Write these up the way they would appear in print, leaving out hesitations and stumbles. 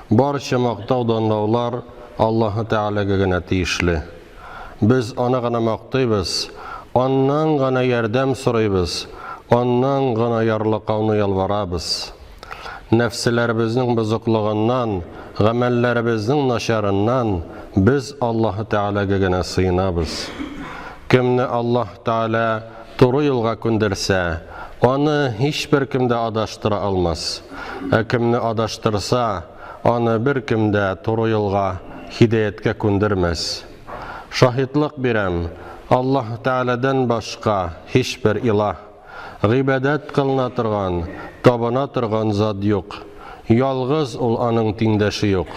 Барча мактау данлаулар Аллаһы Тәгаләгә генә тиешле. Без Аны гына мактыйбыз, Аннан гына ярдәм сорыйбыз, Аннан гына ярлыкауны ялварабыз. Нәфселәребезнең бозыклыгыннан, гамәлләребезнең начарыннан без Аллаһы Тәгаләгә генә сыенабыз. Кемне Аллаһ Тәгалә туры юлга күндерсә, аны һичбер кем дә адаштыра алмас. Ә кемне адаштырса, аны беркем дә туры юлга, һидаяткә күндермәс. Шаһитлык бирәм, Аллаһ Тәгаләдән башка һичбер илаһ, гыйбадәт кылына торган, табына торган зат юк. Ялгыз Ул, Аның тиңдәше юк.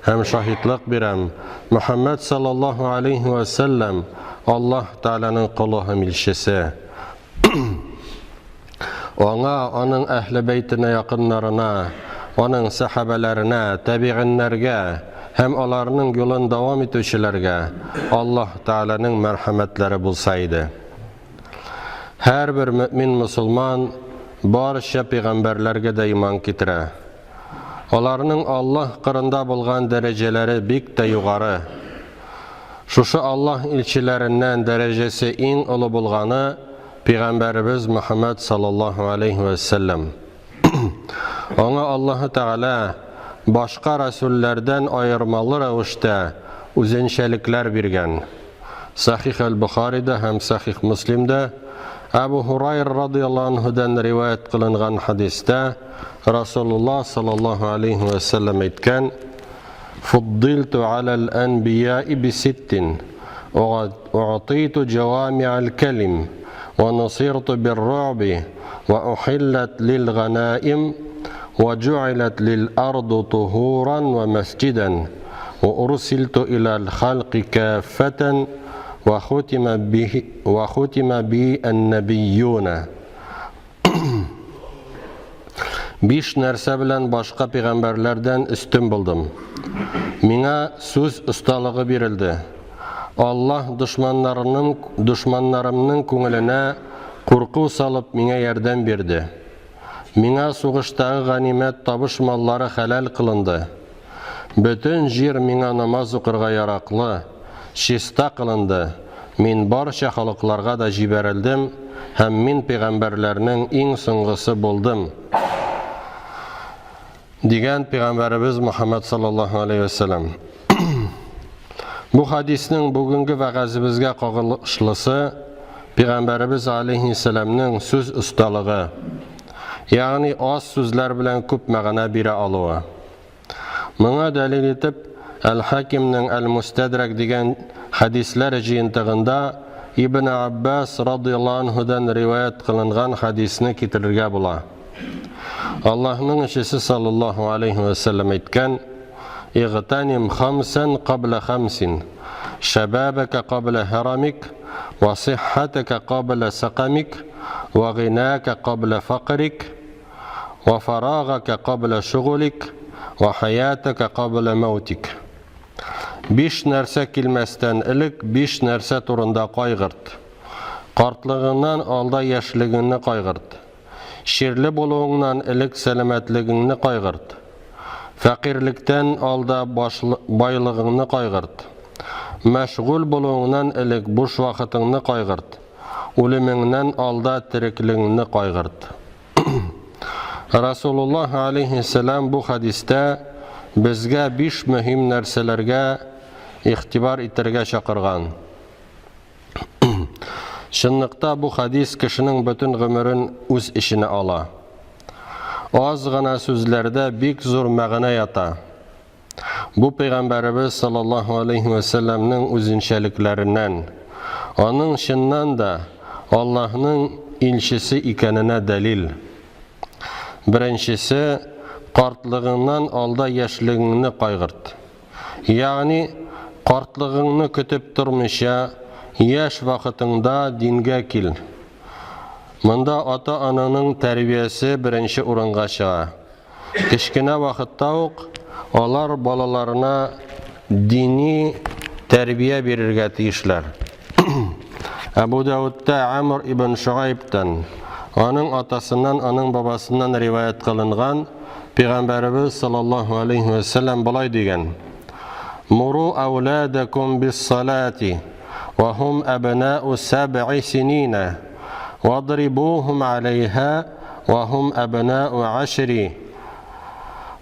Һәм шаһитлык бирәм, Мөхәммәд саллаллаһу алейһи вә сәлләм Аллаһ Тәгаләнең колы һәм илчесе. Аңа, аның әһле бәйтенә якыннарына, аның сәхабәләренә, тәбигыннәргә һәм аларның юлын дәвам итүчеләргә Аллаһ Тәгаләнең мәрхәмәтләре булса иде. Һәрбер мөэмин мосылман барча пигамбәрләргә дә иман китерә. Аларның Аллаһ кырында булган дәрәҗәләре бик тә югары. Шушы Аллаһ илчеләреннән дәрәҗәсе иң олы булганы пигамбәребез Мөхәммәд саллаллаһу алейһи вә сәлләм. Аңа Аллаһы Тәгалә башка рәсүлләрдән аермалы рәвештә үзенчәлекләр биргән. Сахих әл-Бохарида һәм Сахих Муслимдә Әбу Һурайр радыяллаһу анһудан риваять кылынган хәдистә Расулуллаһ саллаллаһу алейһи вә сәлләм әйткән: Фуддилту алал анбияи биситтин, угътиту җавами'ал калим, ва нусирту бир-ру'би, ва ухиллат лил ганаим, ва җу'илат лил арду тухуран ва масҗидан, ва урсилту илал халқи каффатан, ва хутима бихи ва хутима би ан-набийюна. Биш нәрсә белән башка пигамбәрләрдән өстен булдым. Миңа сүз осталыгы бирелде. Аллаһ дошманнарының дошманнарымның күңеленә курку салып миңа ярдәм бирде. Миңа сугыштагы ганимәт табыш маллары хәләл кылынды. Бөтен җир миңа намаз укырга яраклы, чиста кылынды, мин барча халыкларга да җибәрелдем һәм мин пигамбәрләрнең иң соңгысы булдым, дигән пигамбәребез Мөхәммәд саллаллаһу алейһи вә сәлләм. Бу хадиснең бүгенге вәгазебезгә кагылышлысы пигамбәребез алейһиссәламнең сүз осталыгы, ягъни аз сүзләр белән күп мәгънә бирә алуы. Моңа дәлил итеп Әл-Хакимнең Әл-Мустәдрәк дигән хәдисләр җыентыгында Ибн Аббас радыяллаһу анһудан риваять кылынган хәдисне китерергә була. Аллаһның илчесе саллаллаһу алейһи вә сәлләм әйткән: "Игътаним хамсан кабла хамсин: шабабака кабла харамик, ва сиххатака кабла сакамик, ва гинака кабла факрик, Ва фарагака кабла шугулик, ва хаятака кабла мәүтик. Биш нәрсә килмәстән элек биш нәрсә турында кайгырт. Картлыгыңнан алда яшьлегеңне кайгырт. Чирле булуыңнан элек сәламәтлегеңне кайгырт. Фәкыйрьлектән алда байлыгыңны кайгырт. Мәшгуль булуыңнан элек буш вакытыңны кайгырт. Үлемеңнән алда тереклегеңне кайгырт. Расулуллаһ алейһиссәлам бу хәдистә безгә биш мөһим нәрсәләргә игътибар итәргә чакырган. Чынлыкта бу хәдис кешенең бөтен гомерен үз эченә ала. Аз гына сүзләрдә бик зур мәгънә ята. Бу пәйгамбәребез саллаллаһу алейһи вә сәлләмнең үзенчәлекләреннән, аның чыннан да Аллаһның илчесе икәненә дәлил. Беренчесе, картлыгыңнан алда яшьлегеңне кайгырт. Ягъни, картлыгыңны көтеп тормыйча, яшь вакытыңда дингә кил. Монда ата-ананың тәрбиясе беренче урынга чыга. Кечкенә вакытта ук алар балаларына дини тәрбия бирергә тиешләр. Әбу Даудта Амр ибн Шуайбтан, аның атасыннан, аның бабасыннан риваять кылынган, Пәйгамбәребез саллаллаһу алейхи ва сәлләм болай дигән: Муру ауладакум бис-салати ва хум абнау саб'i синина вадрибухум алейха ва хум абнау ашри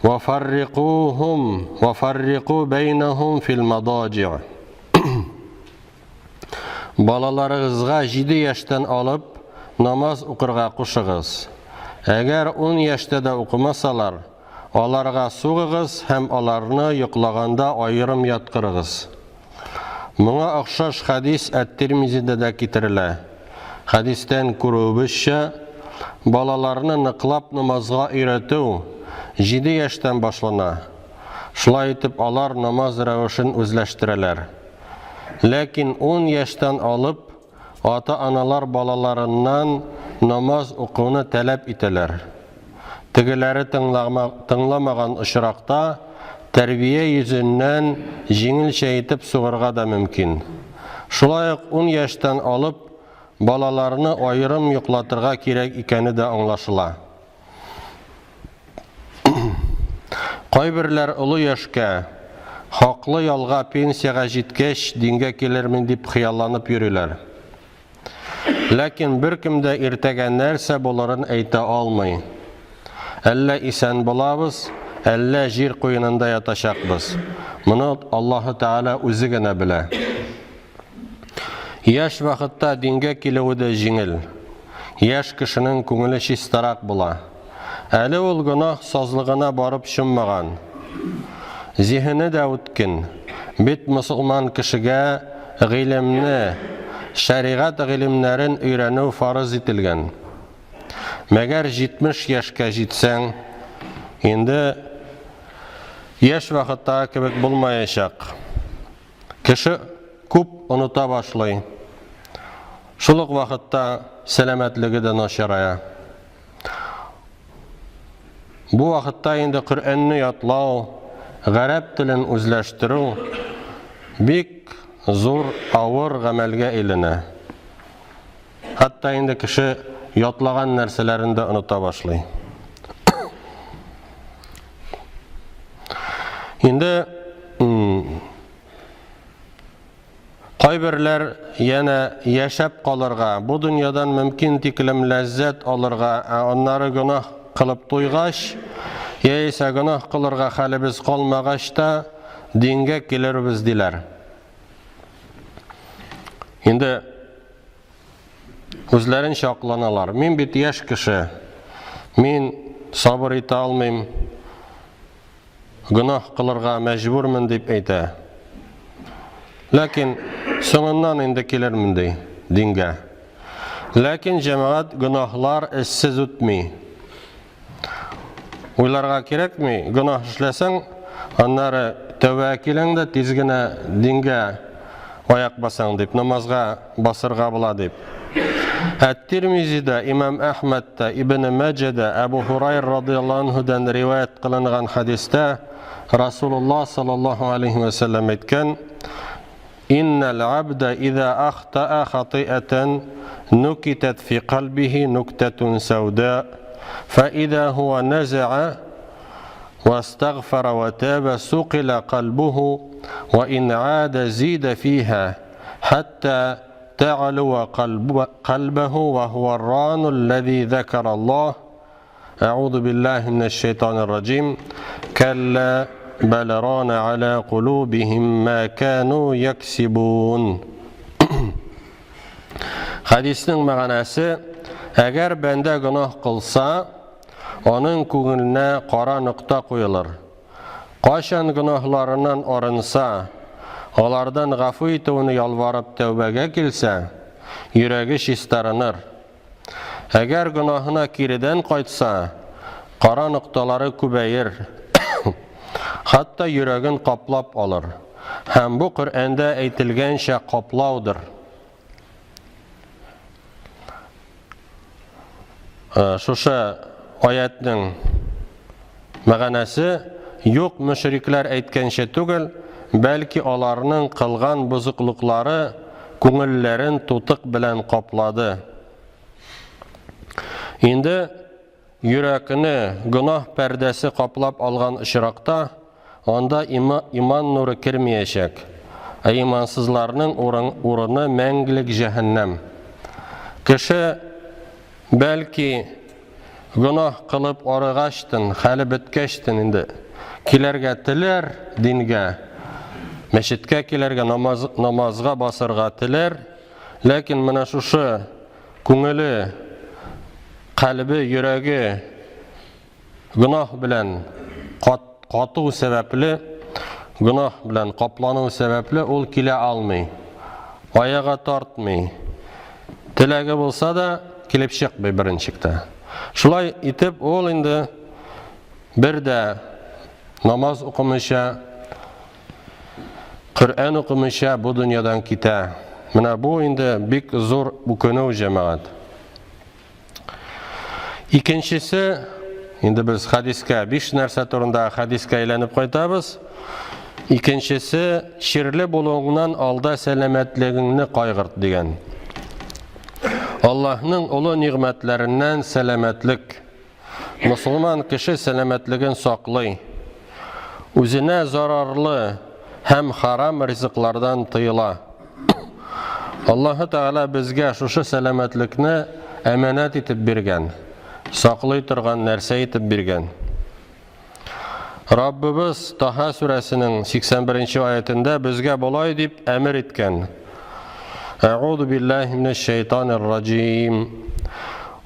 ва фаррикухум ва фаррику бейнахум фил мададжи. Балаларыгызга 7 яшьтән алып намаз укырга кушыгыз. Әгәр 10 яшьтә дә укымасалар, аларга сугыгыз һәм аларны йоклаганда аерым яткырыгыз. Моңа охшаш хәдис Әт-Тирмизидә дә китерелә. Хәдистән күрүебезчә, балаларны ныклап намазга өйрәтү 7 яшьтән башлана. Шулай итеп алар намаз рәвешен үзләштерәләр. Ләкин ун яшьтән алып, ата-аналар балаларыннан намаз укуны таләп итәләр. Тегеләре тыңламаган очракта, тәрбия йөзеннән җиңелчә итеп сугарга да мөмкин. Шулай ук ун яшьтән алып, балаларны аерым йоклатырга кирәк икәне дә аңлашыла. Кайберләр олы яшькә, хаклы ялга, пенсиягә җиткәч, дингә килермен дип хыялланып йөриләр. Ләкин беркем дә иртәгә нәрсә булырын әйтә алмый. Әллә исән булабыз, әллә җир куенында ятачакбыз. Моны Аллаһы Тәгалә үзе генә белә. Яшь вакытта дингә килүе дә җиңел. Яшь кешенең күңеле чистарак була. Әле ул гөнаһ сазлыгына барып чуммаган. Зиһене дә үткен. Бит мосылман кешегә гыйлемне, шәригать гыйлемнәрен өйрәнү фарыз ителгән. Мәгәр 70 яшькә җитсәң, инде яшь вакыттагы кебек булмаячак. Кеше күп оныта башлый. Шул ук вакытта сәламәтлеге дә начарая. Бу вакытта инде Коръәнне ятлау, гарәп телен үзләштерү бик зур авыр гамәлгә әйләнә. Хәтта инде кеше ятлаган нәрсәләрен дә оныта башлый. Инде кайберләр янә яшәп калырга, бу дөньядан мөмкин тиклем ләззәт алырга, ә аннары гөнаһ кылып туйгач, яисә гөнаһ кылырга хәлебез калмагач та, дингә килербез диләр. Инде үзләренчә акланалар. Мин бит яшь кеше. Мин сабыр итә алмыйм. Гөнаһ кылырга мәҗбүрмен дип әйтә. Ләкин соңыннан инде килермен ди дингә. Ләкин җәмәгать гөнаһлар эзсез үтми. Уйларга кирәкми, гөнаһ эшләсәң, аннары тәүбә киләң дә тиз генә дингә аяк басаң дип, намазга басырга була дип. Әт-Тирмизида, Имам Әхмәдтә, Ибн Мәҗәдә, Әбу Һурайр радыяллаһу анһудан риваять кылынган хәдистә Расулуллаһ саллаллаһу алейхи ва сәлләм әйткән: Иннәл абда иза ахтаа хатиатан нукитат фи кальбихи нуктатун сауда, фа иза хуа назаа вастагфара ва таба сукила кальбуху ва ин ада зида фиха хатта تعلو قلبه وهو الران الذي ذكر الله أعوذ بالله من الشيطان الرجيم كلا بل ران على قلوبهم ما كانوا يكسبون Хәдиснең мәгънәсе, әгәр бәндә гөнаһ кылса, аның күңеленә кара нокта куелыр. Кайчан гөнаһларыннан арынса, алардан гафу итүне ялварып тәүбәгә килсә, йөрәге чистарыныр. Әгәр гөнаһына киредән кайтса, кара нокталары күбәер, хәтта йөрәген каплап алыр. Һәм бу Коръәндә әйтелгәнчә каплаудыр. Э, шушы аятның мәгънәсе юк мөшрикләр әйткәнчә түгел, бәлки аларның кылган бозыклыклары күңелләрен тутык белән каплады. Инде йөрәкне гөнаһ пәрдәсе каплап алган очракта, анда иман нуры кермиячәк, ә имансызларның урыны мәңгелек җәһәннәм. Кеше, бәлки, гөнаһ кылып арыгачтын, хәле беткәчтен инде килергә теләр дингә, мәчеткә килергә, намаз, намазга басырга теләр, ләкин менә шушы күңеле, кальбе, йөрәге гөнаһ белән кат, кату сәбәпле, гөнаһ белән каплану сәбәпле ул килә алмый. Аягы тартмый. Теләге булса да, килеп чыкмый беренчектә. Шулай итеп ул инде бер дә намаз укымыйча, Коръән укымыйча бу дөньядан китә. Менә бу инде бик зур үкенү, җәмәгать. Икенчесе, инде без хәдискә, биш нәрсә турында хәдискә әйләнеп кайтабыз. Икенчесе, чирле булуыңнан алда сәламәтлегеңне кайгырт дигән. Аллаһның олы нигъмәтләреннән сәламәтлек. Мосылман кеше сәламәтлеген саклый. Үзенә зарарлы һәм харам ризыклардан тыела. Аллаһы Тәгалә безгә шушы сәламәтлекне әманәт итеп биргән, саклый торган нәрсә итеп биргән. Раббыбыз Таһа сүрәсенең 81 нче аятендә безгә болай дип әмер иткән. Әгуду биллаһи минәш шайтанир раҗим.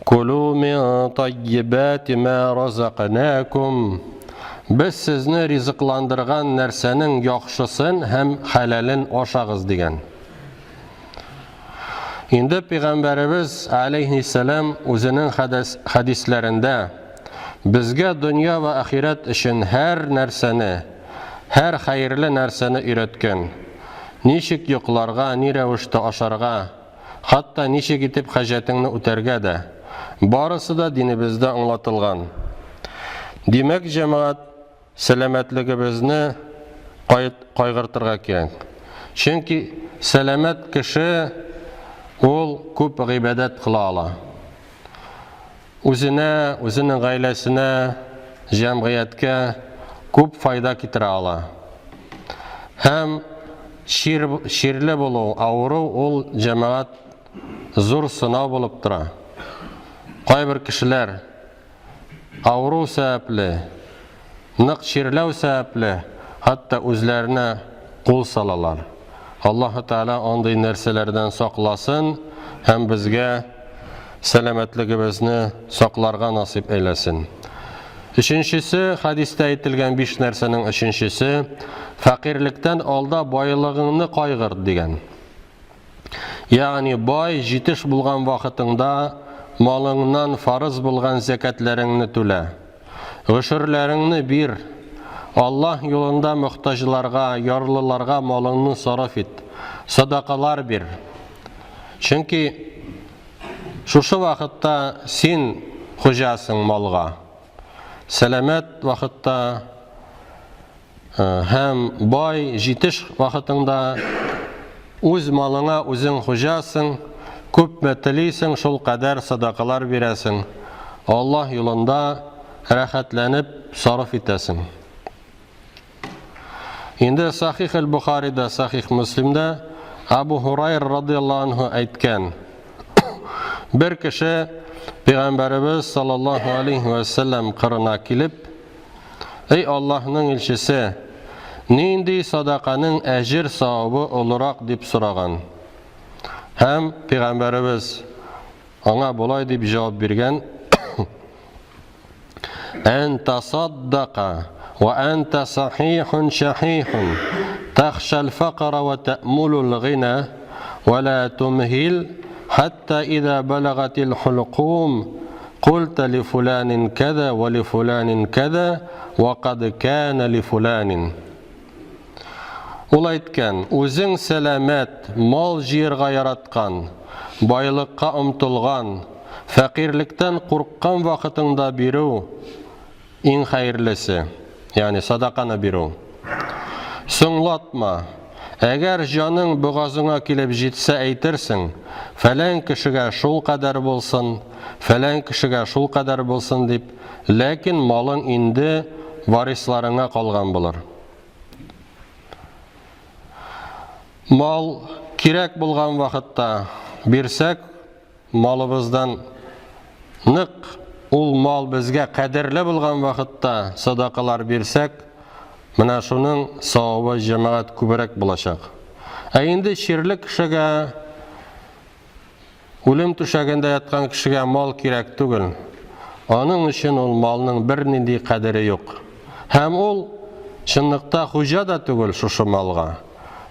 Кулу мин таййибати ма разакнакум. Без сезне ризыкландырган нәрсәнең яхшысын һәм хәләлен ашагыз дигән. Инде пәйгамбәребез алейһиссәлам үзенең хәдисләрендә безгә дөнья вә ахирәт өчен һәр нәрсәне, һәр хәерле нәрсәне өйрәткән. Ничек йокларга, ни рәвештә ашарга, хатта ничек итеп хаҗәтеңне үтәргә дә. Барысы да динебездә аңлатылган. Димәк, җәмәгать, Сәламәтлегебезне кайгыртырга кирәк. Чөнки сәламәт кеше ул күп гыйбадәт кыла ала. Үзенә, үзенең гаиләсенә, җәмгыятькә күп файда китерә ала. Һәм чир, чирле булу, авыру ул җәмәгать зур сынау булып тора. Кайбер кешеләр Авыру сәбәпле, нык чирләү сәбәпле, хәтта үзләренә кул салалар. Аллаһы Тәгалә андый нәрсәләрдән сакласын һәм безгә сәламәтлегебезне сакларга насыйп әйләсен. Өченчесе, хәдистә әйтелгән биш нәрсәнең өченчесе, фәкыйрьлектән алда байлыгыңны кайгырт дигән. Ягъни бай, җитеш булган вакытыңда малыңнан фарыз булган зәкятләреңне түлә. Гошерләреңне бир. Аллаһ юлында мохтаҗларга, ярлыларга малыңны сарыф ит. Садакалар бир. Чөнки шушы вакытта син хуҗасың малга. Сәламәт вакытта Һәм бай, җитеш вакытыңда үз малыңа үзең хуҗасың, күпме телисең, шул кадәр садакалар бирәсең. Аллаһ юлында рәхәтләнеп сарыф итәсең. Инде Сахих әл-Бухарида, Сахих Муслимда Абу Һурайр радияллаһу анһу әйткән. Бер кеше Пәйгамбәребез саллаллаһу алейхи ва саллям кырына килеп, Эй Аллаһның илчесе, нинди садаканың әҗер-савабы олырак дип сораган. Һәм пәйгамбәребез аңа болай дип җавап биргән: Ән тасаддака ва анта сахихун шахихун тахшал факра ва та'мулул гина ва ла тумхил хатта иза балагатил хулкум Культа ли фулянин кәзә вә ли фулянин кәзә вә кад кәнә ли фулянин. Ул әйткән, үзең сәламәт, мал җыерга яраткан, байлыкка омтылган, фәкыйрьлектән курккан вакытыңда бирү иң хәерлесе, ягъни садаканы бирү. Соңлатма. Әгәр җаның богазыңа килеп җитсә әйтерсең, фәлән кешегә шул кадәр булсын, фәлән кешегә шул кадәр булсын дип, ләкин малың инде варисларыңа калган булыр. Мал кирәк булган вакытта бирсәк, Малыбыздан нык ул мал безгә кадерле булган вакытта садакалар бирсәк, менә шуның савабы җәмәгать күбрәк булачак. Ә инде чирле кешегә, үлем түшәгендә яткан кешегә мал кирәк түгел. Аның өчен ул малның бернинди кадере юк. Һәм ул чынлыкта хуҗа да түгел шушы малга.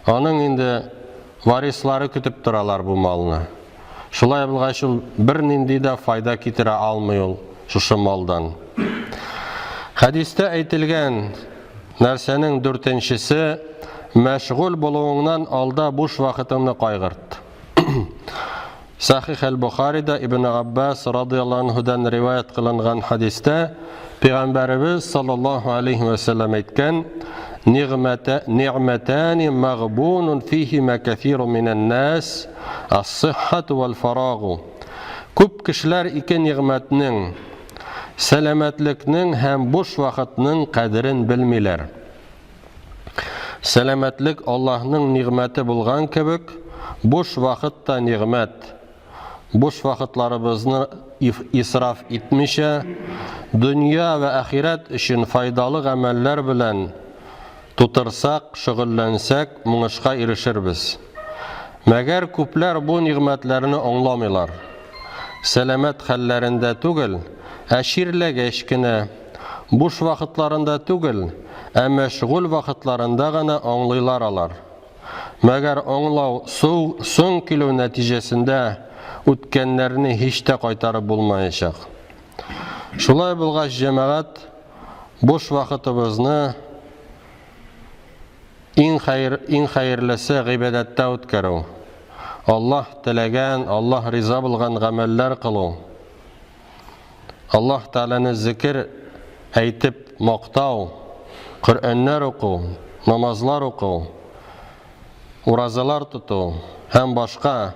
Аның инде варислары көтеп торалар бу малны. Шулай булгач, ул бернинди дә файда китерә алмый ул шушы малдан. Хәдистә әйтелгән нәрсәнең дүртенчесе, мәшгуль булуыңнан алда буш вакытыңны кайгырт. Сахих әл-Бухарида Ибн Аббас радыяллаһу анһудан риваять кылынган хәдистә Пәйгамбәребез саллаллаһу алейхи вә сәлләм әйткән: Нигъмәтә нигъмәтани магбунун фихима кәсирун минән нас, ас-сиххату вәл фарагу. Күп кешеләр ике нигъмәтнең, сәламәтлекнең һәм буш вакытның кадерен белмиләр. Сәламәтлек Аллаһның нигъмәте булган кебек, буш вакыт та нигъмәт. Буш вакытларыбызны исраф итмичә, дөнья вә ахирәт өчен файдалы гамәлләр белән тутырсак, шөгыльләнсәк, уңышка ирешербез. Мәгәр күпләр бу нигъмәтләрне аңламыйлар. Сәламәт хәлләрендә түгел, ә чирләгәч кенә, буш вакытларында түгел, ә мәшгуль вакытларында гына аңлыйлар алар. Мәгәр аңлау су соң килү нәтиҗәсендә үткәннәрне һич тә кайтарып булмаячак. Шулай булгач, җәмәгать, буш вакытыбызны иң хәер, иң хәерлесе гыйбадәттә үткәрү. Аллаһ теләгән, Аллаһ риза булган гамәлләр кылу. Аллаһ Тәгаләне зикер әйтеп мактау, Коръәннәр уку, намазлар уку, уразалар тоту һәм башка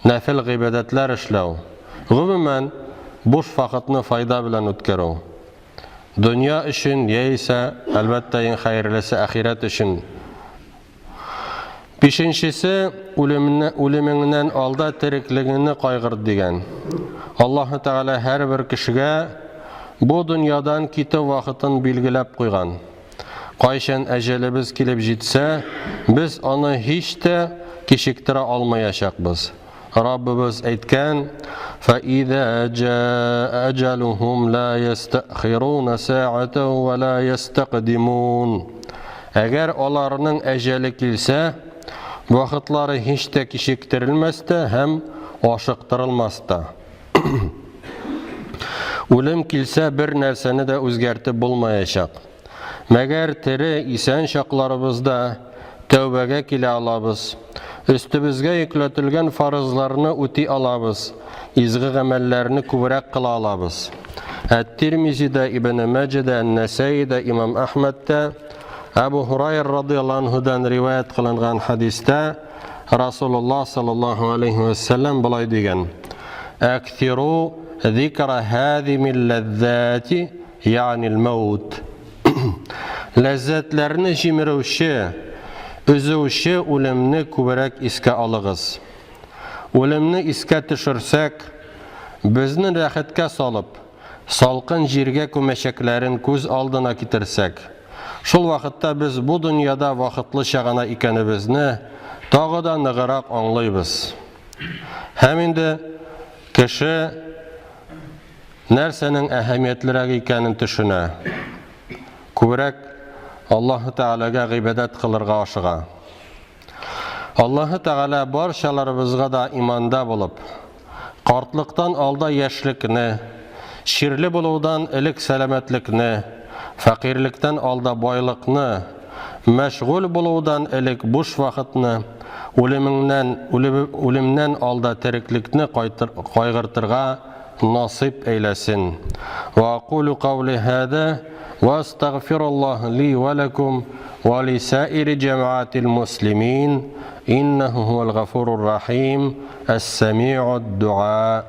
нәфел гыйбадәтләр эшләү, гомумән, буш вакытны файда белән үткәрү. Дөнья өчен яисә, әлбәттә, иң хәерлесе ахирәт өчен. Бишенчесе, үлемне, үлемеңнән алда тереклегеңне кайгырт дигән. Аллаһы Тәгалә һәрбер кешегә бу дөньядан китү вакытын билгеләп куйган. Кайчан әҗәлебез килеп җитсә, без аны һич тә кичектерә алмаячакбыз. Раббыбыз әйткән: "Фәиза җаа әҗәлүһүм ла ястәхирүнә сәгатән вә ла ястәкъдимун." Әгәр аларның әҗәле килсә, вакытлары һич тә кичектерелмәс тә һәм ашыктырылмас та. Үлем килсә, бер нәрсәне дә үзгәртеп булмаячак. Мәгәр тере, исән чакларыбызда тәүбәгә килә алабыз. Өстебезгә йөкләтелгән фарызларны үти алабыз, изге гамәлләрне күбрәк кыла алабыз. Әт-Тирмизидә, Ибн Мәҗәдә, Ән-Нәсәидә, Имам Әхмәдтә, Әбу Һурайр радыяллаһу анһудан риваять кылынган хәдистә Расулуллаһ саллаллаһу алейһи вә сәлләм болай дигән: Әксиру зикра һазимил ләззати Ягънил мәүт. Ләззәтләрне җимерүче, өзүче үлемне күбрәк искә алыгыз. Үлемне искә төшерсәк, безне рәхәткә салып, салкын җиргә күмәчәкләрен күз алдына китерсәк, шул вакытта без бу дөньяда вакытлыча гына икәнебезне тагы да ныграк аңлыйбыз. Һәм инде кеше Нәрсәнең әһәмиятлерәк икәнен төшенә. Күбрәк Аллаһы Тәгаләгә гыйбадәт кылырга ашыга. Аллаһы Тәгалә барчаларыбызга да иманда булып, картлыктан алда яшьлекне, чирле булудан элек сәламәтлекне, фәкыйрьлектән алда байлыкны, мәшгуль булудан элек буш вакытны, үлемеңнән, үлемнән алда тереклекне кайгыртырга. насыйп әйләсен. Ва акулу каули һада ва астагфируллаһ ли ва лакум ва ли саири җәмәгатил муслимин иннаху хуал гафурур рахим ас-сами'уд дуа.